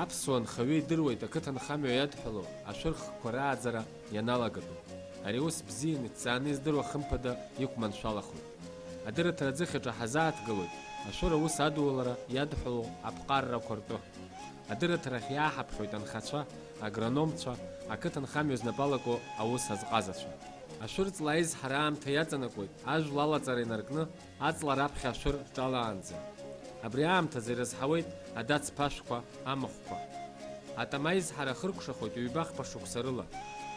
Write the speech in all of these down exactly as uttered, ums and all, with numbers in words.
Аԥсуа нхаҩы идыруеит ақыҭанхамҩа иадҳәалоу ашәырхқәа рааӡара ианалагатәу. Ари аус бзианы, иҭҵааны издыруа хымԥада иқәманшәалахоит. Адырраҭара аӡыхь аҿы ҳазааҭгылоит ашәыр аус адулара иадҳәалоу аԥҟаррақәа ртәы. Адырраҭарахь иааҳаԥхьоит анхацәа, агрономцәа, ақыҭанхамҩа знапы алаку аус азҟазацәа. Ашәыр ҵла аизҳара аамҭа иаҵанакуеит ажәла алаҵара инаркны аҵла раԥхьа ашәыр рҿалаанӡа. Абри аамҭазы ирызҳауеит адацԥашәқәа, амахәқәа. Атама аизҳара ахыркәшахоит ҩба-хԥа шықәса рыла.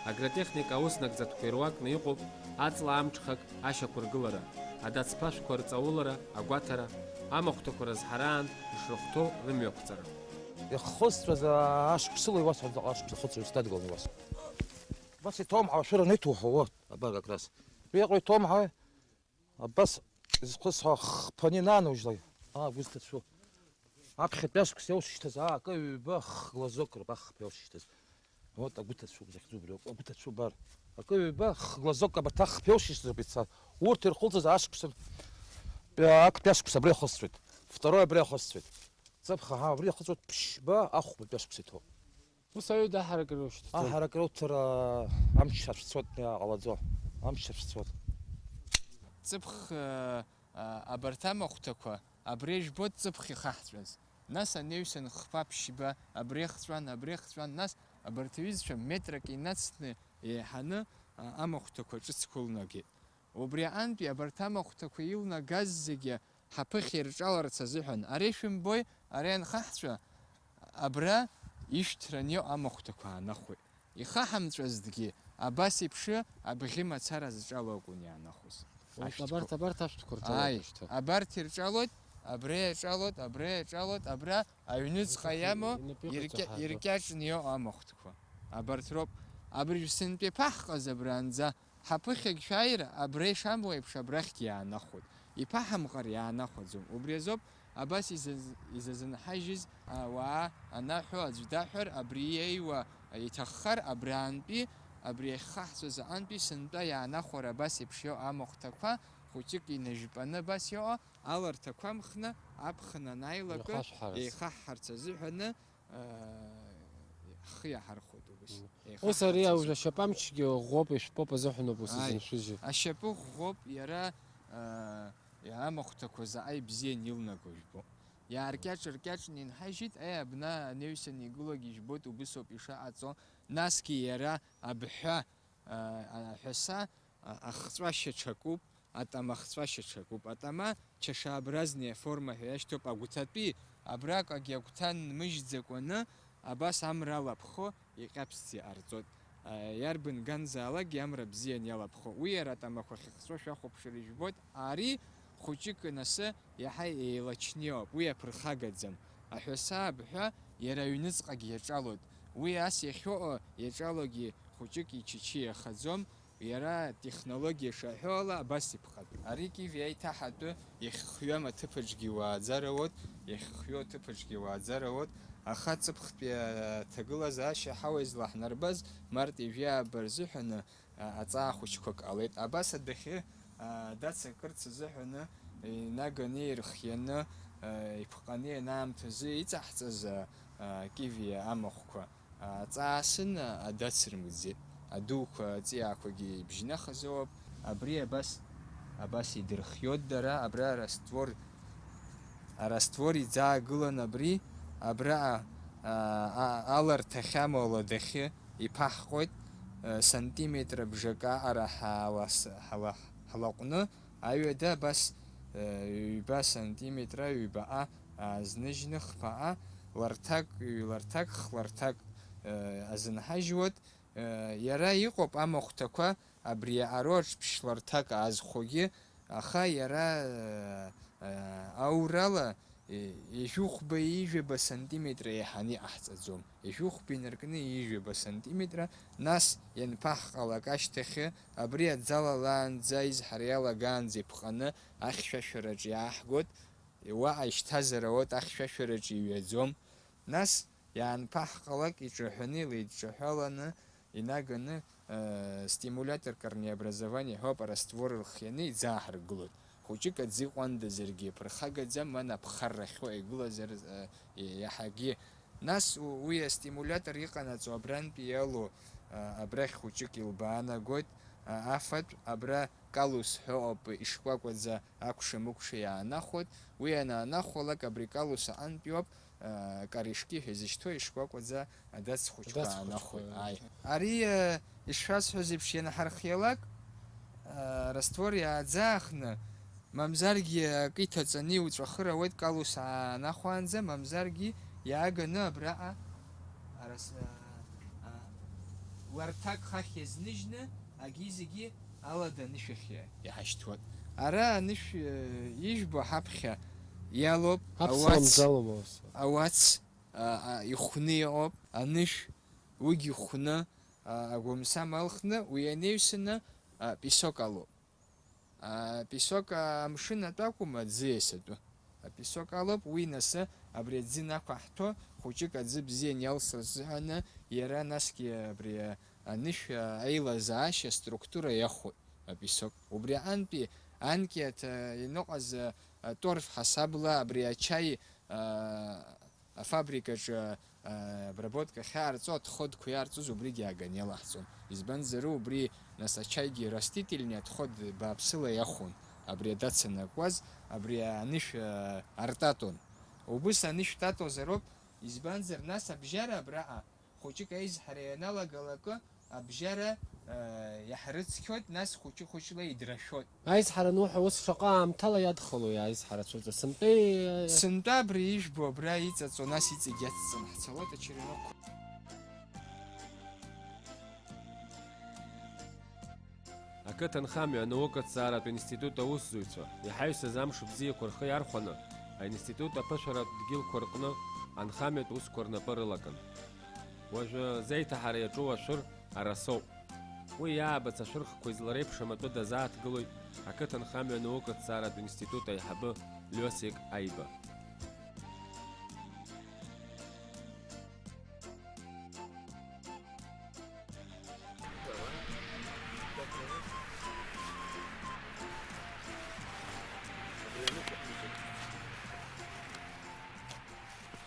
Агротехника аус нагӡатәқәа ируакны иҟоуп аҵла амҽхак ашьақәыргылара, адацԥашәқәа рҵаулара, агәаҭара, амахәҭақәа рызҳараан ишрыхәҭоу рымҩақәҵара. Ихысҵәаз ашықәсыла иуасҳәап, заҟа ашықәса хыҵуеит сдадгыланы иуасҳәап. Убас иҭоумҳауа, ашәыр аниҭоуҳауа, абар, как раз. Уи иҟоу иҭоумҳауеи? Абас изхысҳәо хԥа анинаанужьлак, аа, агәы зҭацәу. Аԥхьатәи ашықәс иоушьҭаз, аа, акы ҩба хглазок роуп ахԥа иоушьҭаз. Вот агәы ҭацәуп захьӡу убриоуп, агәы ҭацәу бар. Акы ҩба хглазок абарҭ ахԥа иоушьҭаз роуп ицаз. Урҭ ирхылҵыз ашықәс, актәи ашықәс абра ихысҵәоит. Второй абра ихысҵәоит. Ҵыԥх, аҳа, убри ихысҵәоит ԥшьба ахәбатәи ашықәс иҭоуп. Ус аҩы даҳаракыра ушьҭаҵоит. Аҳаракыра уҭара амч ацәцоит, иааҟалаӡо. Амч ацәцоит. Ҵыԥх, а, а, абарҭ амахәҭақәа, абри ижәбоит ҵыԥх ихаҳҵәаз. Нас анаҩсан хԥа ԥшьба, абри хҵәан, абри хҵәан, нас абарҭ аҩызцәа метрак инацны еиҳаны, а, амахәҭақәа ҿыцқәа ылнагеит. Убри аҟынтәи абарҭ амахәҭақәа илнагаз зегьы ҳаԥыхьа ирҿаларц азыҳәан, ари шәымбои, ари анхаҳҵәа, абра ишәҭраны иҟоу амахәҭақәа аанахәоит. Ихаҳамҵәазҭгьы абас еиԥшы абӷьы мацара зҿало акәын иаанахәоз. Ус, ашәҭқәа. Абарҭ, абарҭ ашәҭқәа рҿалоит. Ааи, ашьҭа. Абарҭ ирҿалоит, абра иаҿалоит, абра иаҿалоит, абра аҩныҵҟа иамоу инапы иркьа-, иҟаҵо ҳаабо. Иркьаҿны иҟоу амахәҭқәа. Абарҭ роуп. Абыржә сынтәа иԥаҳҟаз абранӡа Ҳаԥыхьагь шәааира абра ишамоу еиԥш абрахьгьы иаанахәоит, иԥаҳамҟар иаанахәаӡом. Убри азоуп абас изаз-, изазынҳажьыз ауаа анаҳәо, аӡә даҳәар, абри иеиуа иҭаххар, абраантәи, абри иахьхаҳҵәаз аҟынтәи сынтәа иаанахәар абас еиԥш иоуа амахәҭақәа, хәыҷык инажәпаны абас иҟоу, аларҭақәа амхны, аԥхын анааилакы, еихаҳҳарц. Еихаҳҳарц азыҳәаны, аа, ҳхы иаҳархәоит убас. Мм. Еихаҳҳарц азы. Ус ари ауж-, ашьапамчгьы ӷәӷәоуп, ишәпоуп азыҳәаноуп ус. Ааи, изыншәыжьы. Ашьапы ӷәӷәоуп, иара, аа, амахәҭақәа заҟа ибзиан илнаго жәбо. Иааркьаҿ-ркьаҿны инҳажьит, аи, абна анаҩсан игылогьы жәбоит, убысоуп ишаҟаҵо. Насгьы иара абҳәа, аа, аҳәаса, а-, ахҵәашьа ҽакуп, атама ахҵәашьа ҽакуп. Атама чашеобразная форма ҳәа иашьҭоуп агәҭатәи, абраҟагьы агәҭа нмыжьӡакәаны, абас амра алаԥхо, иҟьаԥсӡа иҟарҵоит. А, иарбан ганзаалакгьы амра бзиан иалаԥхо. Уи иара атамақәа ахьыхҵәо шәахәаԥшыр ижәбоит, ари хәыҷык анасы иаҳа еилачны иоуп, уи аԥырхагаӡам. Аҳәаса абҳәа иара аҩныҵҟагьы иаҿалоит. Уи ас иахьыҟоу иаҿалогьы хәыҷык ичычы иахаӡом, Иара атехнологиа шаҳәо ала абас иԥҟан. Ари Киви аиҭаҳатәы иахьхҩам аҭыԥаҿгьы иуааӡароуп, иахьхҩоу аҭыԥаҿгьы иуааӡароуп, аха ҵыԥхтәи аҭагылазаашьа ҳауа излаҳнарбаз март ижәи ааба рзыҳәаны, а, аҵаа хәыҷқәак ҟалеит. Абас адәахьы, а, дацакырц азыҳәаны инаганы ирхианы, а, иԥҟаны ианаамҭазы иҵаҳҵаз, а, а, Киви амахәқәа. Аҵаа сын, адацырмыӡеит, адуқәа аҵиаақәагьы ибжьнахызоуп. Абри абас, абас идырхиоит дара, абра араствор, араствор иӡаагылан абри, абра, а, а, аларҭахьама ладахьы иԥаҳҟоит, а, сантиметра бжак аҟара ҳалас-, ҳала-, ҳлаҟәны, Аҩада абас, э, ҩба сантиметра, ҩбаҟа аазныжьны, хԥаҟа, ларҭак, ҩларҭак, хларҭак, э, азынҳажьуеит. Э, иара иҟоуп амахәҭақәа абри аҟароаҿ ԥшьларҭак аазхәогьы, аха иара, э, э, аурала, э, ижәыхәба-ижәаба сантиметра еиҳаны иҟаҳҵаӡом. Ижәыхәба инаркны ижәаба сантиметра, нас ианԥаҳҟалак ашьҭахьы, абри аӡалалаанӡа изҳара иалагаанӡа иԥҟаны ахьшәашәараҿ иааҳгоит, уаҟа ишьҭазар ауеит, ахьшәашәараҿ иҩаӡом. Нас, иаанԥаҳҟалак, иҿаҳәаны, илеидҿаҳәаланы, инаганы, э, стимулятор корнеобразование ҳәа апараствор рхианы иӡааҳаргылоит. Хәыҷык аӡы иҟәандазаргьы иаԥырхагаӡам, ма аԥхарра ахьоу игылазар, э, иаҳагьы, Нас у-, уи астимулиатор иҟанаҵо абрантәи иалоу, а, абрахь хәыҷык илбаанагоит, а, афатә, абра калу сҳәо ауп, ишкәакәаӡа акәша-мыкәша иаанахәоит, уи анаанахәалак абри калу саҟантәи ауп, а, каришки ҳәа изышьҭоу ишкәакәаӡа адац хәыҷқәа Адац аанахәоит. Хәыҷқәа. Ааи. Ари, а, ишшәасҳәаз еиԥш ианаҳархиалак, а, раствор иааӡаахны, мамзаргьы акы иҭаҵаны иуҵәахыр ауеит калус аанахәаанӡа, мамзаргьы иааганы абраҟа арас-, а, а, уарҭак хахь иазныжьны, агьи-зегьи алада анышә ахь иа-, иҳашьҭуеит. Ара анышә, э, ижәбо ҳаԥхьа иалоуп, Аԥслымӡ ауац, алоума ус? Ауац, а, а, ихәны иҟоуп, анышә, уигьы ихәны, а, агәамсам алхны, уи анаҩсаны, а, песок алоуп. А, песок, а, амшын атәы акәым, аӡы иасатәу. Апесок алоуп, уи насы абри аӡы нақәаҳҭәо, хәыҷык аӡы бзиан иалсра азыҳәаны, иара насгьы абри, а, анышә, а, аилазаашьа структура иахәоит апесок. Убри аҟынтәи анкьа аҭ-, иныҟаз, а, а, торф ҳасабла абри ачаи, а, афабрикаҿы, а, обработка ахьаарҵо, отходқәа иаарҵоз убригьы ааганы иалаҳҵон. Избанзар, убри, нас, ачаигьы растительный отход бааԥсыла иахәон, абри адацанакуаз, абри анышә, а, артатон. Убыс анышә татозароуп, избанзар, нас абжьара абраҟа хәыҷык аизҳара ианалагалакы, абжьара, э, иаҳрыцқьоит, нас хәыҷы-хәыҷла идрашәоит. Аизҳара ануҳәа, ус шаҟа аамҭала иадхалои аизҳара цәырҵра? Сынтәеи, э, Сынтәа абри ижәбо абра иҵаҵо, нас иҵегь иацҵаны ҳцалоит ачеренок. Ақыҭанхамҩа анаукаҭҵааратә институт аусзуҩцәа, иҳаҩсыз амш бзиақәа рхы иархәаны, аинститут аԥышәаратә дгьылқәа рҟны анхамҩатә усқәа рнапы рылакын. Уажәы зеиҭаҳара иаҿу ашәыр арасоуп. Уи иаабац ашәырхқәа излареиԥшым атәы дазааҭгылоит ақыҭанхамҩа анаукаҭҵааратә институт аиҳабы Лиосик Аиба.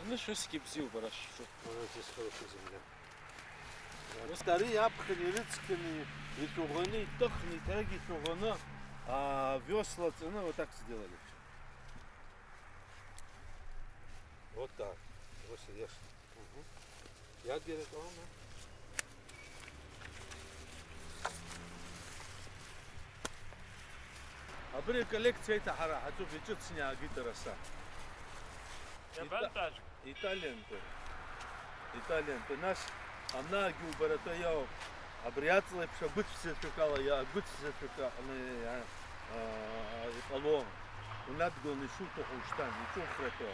Анышә усгьы бзиоуп, ара шәшәу. Здесь хорошая земля. Вот ари иаԥхьаны ирыцқьаны, ишәаӷәаны, иҭыхны, еиҭагьы ишәаӷәаны, а, весла ҵаны, вот так сделали. Вот так. Вот серьёзно. Мгм. Я говорю, что она? Абри аколлекциа аиҭаҳара ҳаҿуп, иҿыцны иаагеит араса. Иабантәаз? Ита-, Италиантәи. Италиантәи. Нас анаагьы убаратәа иоуп. Абри аҵла еиԥш агәыцә заҵәык ала, иа-, агәыцә заҵәык аҟны иа-, а-, иҟало. Унадгыланы ишуҭаху ушьҭан, иҿухратәы.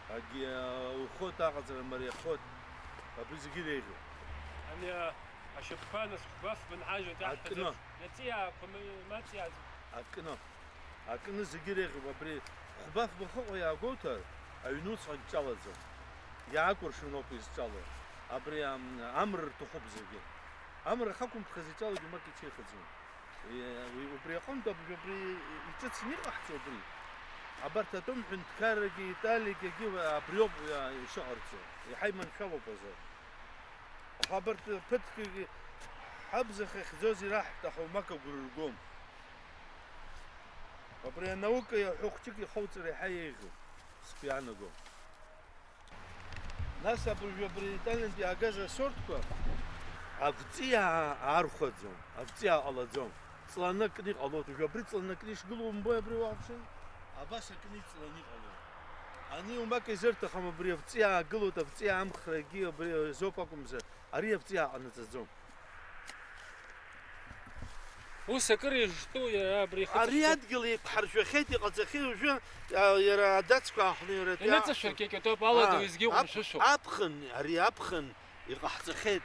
Агьи, а, ухоит аҟаҵара мариахоит. Абри зегьы иреиӷьуп. Ани, а, ашьапқәа нас хәба фбынҳажьуеит, иаҳҳәаз Акны. Еиԥш, иаҵиаақәа ма-, маци аӡ-. Акны. Акны зегьы иреиӷьуп. Абри хәба фба хыҟоу иаагәоуҭар, аҩнуҵҟагь ҿалаӡом. Иаакәыршан ауп изҿало. Абри, ам-, амра рҭахуп зегьы. Амра хақәымԥхаз иҿалогьы мак ичеихаӡом. Е, уи, убри аҟынтә аб-, абри иҿыцны иҟаҳҵо убри. Абарҭ атәым ҳәынҭқаррагьы, Италиагьы абриоуп, а, ишыҟарҵо. Иҳаиманшәалоуп азы. Аха абарҭ ԥыҭкгьы ҳабзахахьӡоз ираҳҭахьоу мак агәра ргом. Абри анаука иаҳәо хәҷык ихауҵар иаҳа еиӷьуп, сгәы иаанаго. Нас абыржәы абри Италиантә иаагаз асортқәа авҵиаа аархәаӡом, авҵиаа ҟалаӡом. Ҵланы акны иҟалоит, уажәы абри ҵланы акны ишгылоу умбои абри уаҳа уԥшын? Абас акны иҵланы иҟалоит. Ани умак изырҭахым, абри авҵиаа гылоит, авҵиаа амхрагьы абри азоуп акәымзар, ари авҵиаа ҟанаҵаӡом. Ус акыр иштәу иара абри ихы Ари ҵашәо. Адгьыл еиқәҳаршәахьеит, иҟаҵахьеит уажәы, а, иара адацқәа аахны иара иныҵашәаргьы акьатоуп, алада А, уеизгьы ап-, иҟәымшәышәуп. Аԥхын, ари аԥхын иҟаҳҵахьеит,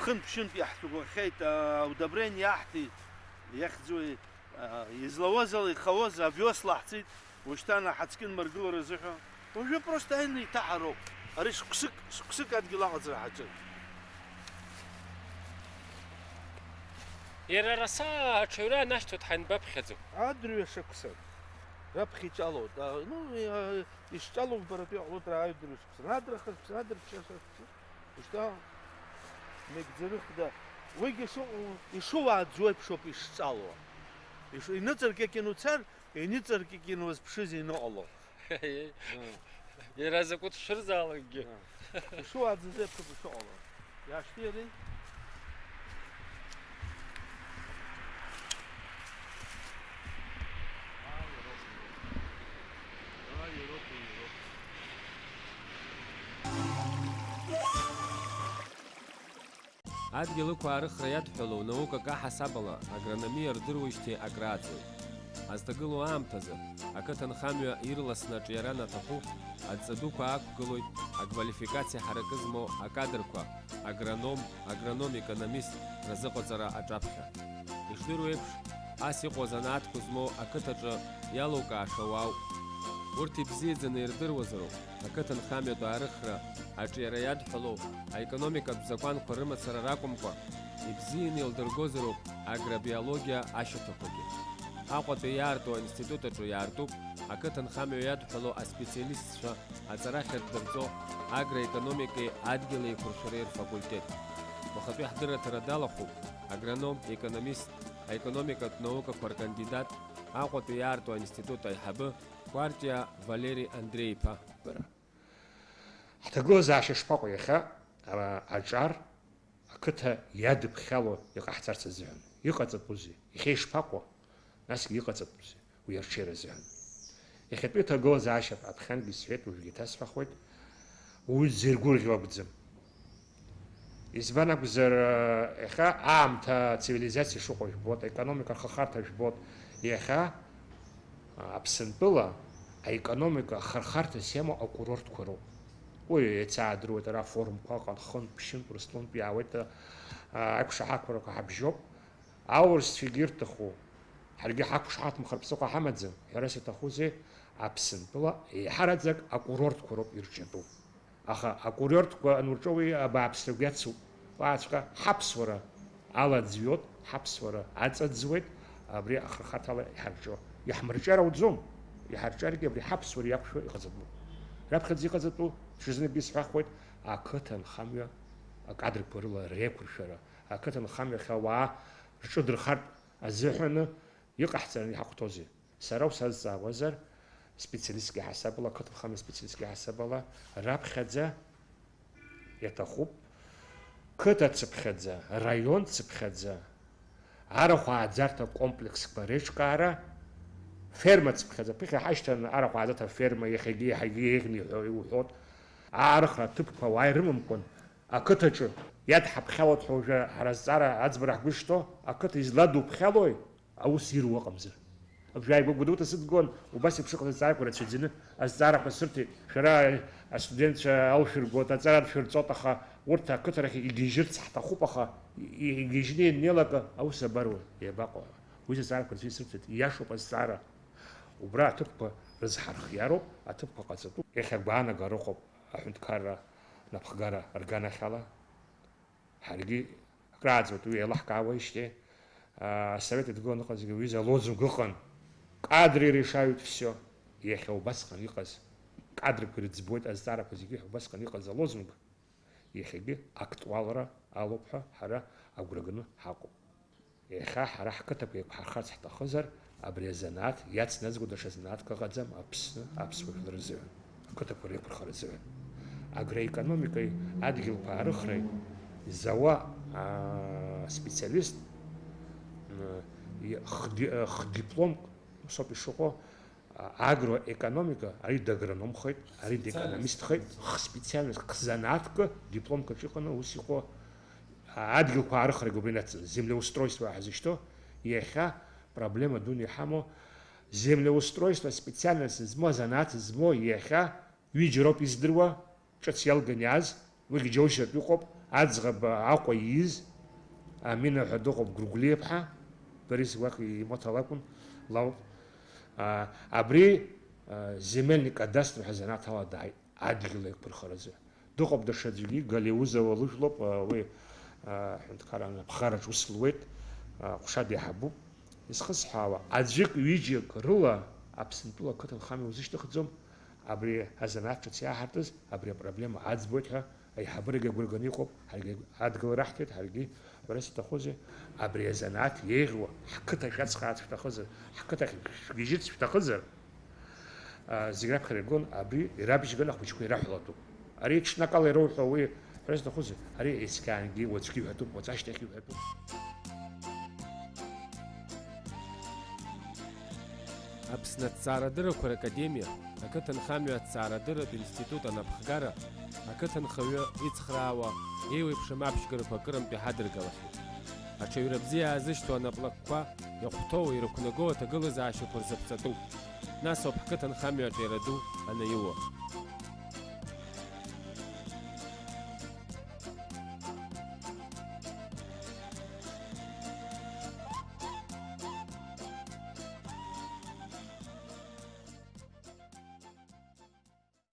хынтә-ԥшьынтә иаҳҭгәахьеит, а, удобрение иаҳҭеит, иахьӡуи, а, излауаз ала ихауаз авиос лаҳҵеит. Ушьҭан аҳацкьын маргылара азыҳәа, уажәы просто аины иҭаҳароуп. Ари шықәсык, шықәсык адгьыл аҟаҵара ҳаҿын. Иара араса аҽаҩра анашьҭоит ҳанбаԥхьаӡо? Адырҩашықәса. Раԥхьа иҿалоит. А, ну, а, ишҿало убаратәы иҟалоит, рааҩдыруеит, ԥсанадырхаз, ԥсанадырччашаз, ушьҭа меигӡарыхда. Уигьы шыҟоу, ишыуааӡо еиԥш ауп ишҿало. Иш-, иныҵаркьакьан уцар, иныҵаркьакьан уазԥшыз иныҟало. Иара закәытә шәырзаалакгьы. Ишыуааӡаз еиԥш ауп ишыҟало. Иаашьҭи иареи? Адгьыл ықәаарыхра иадҳәалоу наукак аҳасабала агрономиа рдыруеижьҭеи акрааҵуеит. Ҳазҭагылоу аамҭазы, ақыҭанхамҩа ирласны аҿиара анаҭаху, адҵа дуқәа ақәгылоит, аквалификациа ҳаракы змоу акадрқәа, агроном, агроном-економист разыҟаҵара аҿаԥхьа. Ишдыру еиԥш, ас иҟоу азанааҭқәа змоу ақыҭаҿы иалукааша уаауп. Урҭ ибзиаӡаны ирдыруазароуп, ақыҭанхамҩатә аарыхра аҿиара иадҳәалоу аекономикатә закәанқәа рымацара ракәымкәа, ибзианы еилдыргозароуп агробиологиа ашьаҭақәагьы. Аҟәатәи иаарту аинститут аҿы иаартуп ақыҭанхамҩа иадҳәалоу аспециалистцәа аҵара ахьырддырҵо агроекономикеи адгьыл еиқәыршәареи рфакультет. Уахатәи ҳдырраҭара далахәуп агроном, економист, аекономикатә наукақәа ркандидат, Аҟәатәи иаарту аинститут аиҳабы Кәарҷиа Валери Андреи-иԥа. Ҳҭагылазаашьа шԥаҟоу иахьа, а, аҿар, ақыҭа иадыԥхьало иҟаҳҵарц азыҳәан? Иҟаҵатәузеи? Иахьа ишԥаҟоу? Насгьы иҟаҵатәузеи уи арҽеира азыҳәан? Иахьатәи аҭагылазаашьа аԥхьангьы исҳәеит, уажәгьы иҭасҳәахуеит, уи дзеиргәырӷьо акәӡам. Избан акәзар, иахьа аамҭа ацивилизациа шыҟоу жәбоит, аекономика ахырхарҭа жәбоит. Иахьа Аԥсынтәыла аекономика ахырхарҭас иамоу акурортқәа роуп. Уи еицаадыруеит, ара афорумқәа ыҟан, хынтә, ԥшьынтә, Урыстәылантә иаауеит, а, ақәшаҳаҭхарақәа ҳабжьоуп. Аурысцәагьы ирҭаху, ҳаргьы ҳақәшаҳаҭымхар ԥсыхәа ҳамаӡам, ҳәарас иаҭахузеи, Аԥсынтәыла еиҳараӡак акурортқәа роуп ирҿиатәу. Аха акурортқәа анурҿоуи абааԥсрагә иацуп. Уаҵәҟьа ҳаԥсуара алаӡҩоит, ҳаԥсуара аҵаӡуеит, абри ахырхарҭала иҳарҿио. Иаҳмырҿиар ауӡом, иҳарҿиаргьы абри ҳаԥсуара иақәшәо иҟаҵатәуп. Раԥхьаӡа иҟаҵатәу, ҽазнык исҳәахуеит, ақыҭанхамҩа акадрқәа рыла реиқәыршәара, ақыҭанхамҩахь ауаа рҿы дырхартә азыҳәаны иҟаҳҵараны иҳахәҭоузеи? Сара усазҵаауазар, специалистк иаҳасабала, ақыҭанхамҩа специалистк иаҳасабала, раԥхьаӡа иаҭахуп, қыҭа цыԥхьаӡа, раион цыԥхьаӡа, арахә ааӡарҭа комплексқәа реиҿкаара, ферма цыԥхьаӡа, ԥыхьа ҳашьҭан арахә ааӡарҭа ферма иахьагьы еиҳагьы еиӷьны иҳәо-, иуҳәоит, аарыхра аҭыԥқәа ауаа ирымамкәан, ақыҭаҿы иадҳаԥхьалоит ҳәа уажәы ҳара азҵаара аӡбара ҳгәы шҭоу, ақыҭа изладуԥхьалои? Аус ируа ыҟамзар. Абжьааигәа Гәдоуҭа сыдгылан, убас еиԥш иҟаз азҵаарақәа рацәаӡаны азҵаарақәа сырҭеит. Шәара астудентцәа алшәыргоит, аҵара шәырҵоит, аха урҭ ақыҭарахь игьежьырц ҳҭахуп, аха и-, игьежьны ианнеилак аус абаруа, иабаҟоу? Уи азҵаарақәа рацәаны исырҭеит. Ииашоуп азҵаара. Убра аҭыԥқәа рызҳархиароуп, аҭыԥқәа ҟаҵатәуп. Иахьа агәаанагара ыҟоуп аҳәынҭқарра напхгара рганахьала. Ҳаргьы акрааҵуеит уи еилаҳкаауеижьҭеи. Аа, асовет идгыланы ыҟазаргьы уи изы алозунг ыҟан, кадры решают всё. Иахьа убасҟан иҟаз, кадрқәа ирыӡбуеит азҵаарақәа зегьы ҳәа убасҟан иҟаз алозунг иахьагьы актуалра алоуп ҳәа ҳара агәра ганы ҳаҟоуп. Иахьа ҳара ҳқыҭақәа еиқәҳархарц ҳҭахызар, абри азанааҭ иацназго даҽа занааҭк ыҟаӡам Аԥсны аԥсуа жәлар рзыҳәан, ақыҭақәа реиқәырхара азыҳәан. Агроекономикеи адгьылқәа аарыхреи зауа, аа, специалист, м, и-, х-, ди-, х-, дипломк, усоуп ишыҟоу, а-, агроекономика, ари дагрономхеит, ари декономистхеит, х-, специальность, х-, занааҭк дипломк аҿы иҟаны ус иҟоу, а-, адгьылқәа аарыхрагьы убри инацҵаны, землеустройство ҳәа ҳзышьҭоу, иахьа проблема дуны иҳамоу, землеустройство специальность змоу, азанааҭ змоу иахьа ҩыџьа роуп издыруа, ҿыц иалган иааз, уигьы џьоушьартә иҟоуп, аӡӷаб Аҟәа ииз, Амина ҳәа дыҟоуп, Гәыргәлиа иԥҳа, Борис Гәаҟ имоҭа лакәын, лауп. А, абри, а, земельный кадастр ҳәа занааҭ ала дааит, адгьыл аиқәырхаразы. Дыҟоуп даҽаӡәгьы, Галиузова лыжәлоуп, а, уи, а, ҳәынҭқарра аԥхараҿ ус луеит, а, ҟәша деиҳабуп. Изхысҳәаауа, аӡәык-ҩыџьак рыла Аԥсынтәыла ақыҭанхамҩа узышьҭыхӡом, абри азанааҭ ҿыц иааҳартыз абри апроблема аӡбоит ҳәа аиҳабырагьы агәра ганы иҟоуп, ҳаргьы адгылара ҳҭеит, ҳаргьы, ҳәарас аҭахузеи, абри азанааҭ еиӷьуа ҳқыҭа шәацхраарц шәҭахызар, ҳқыҭахь шәгьежьырц шәҭахызар, а, зегь раԥхьара игон абри ирабжьганы ахәыҷқәа ираҳәалатәуп. Ари ҽнакала ироуҳәо уи, ҳәарас аҭахузеи, ари ецқьаангьы уаҵәгьы иҳәатәуп, уаҵәашьҭахь иҳәатәуп. Аԥсны аҭҵаарадырақәа ракадемиа, ақыҭанхамҩа аҭҵаарадырратә институт анапхгара, ақыҭанхаҩы ицхраауа, еиуеиԥшым аԥшьгарақәа акырынтә иҳадыргалахьеит. Аҽаҩра бзиа аазышьҭуа анаплакқәа иахәҭоу, ирықәнаго аҭагылазаашьақәа рзы ԥҵатәуп. Нас ауп ҳқыҭанхамҩа аҿиара ду анаиуа.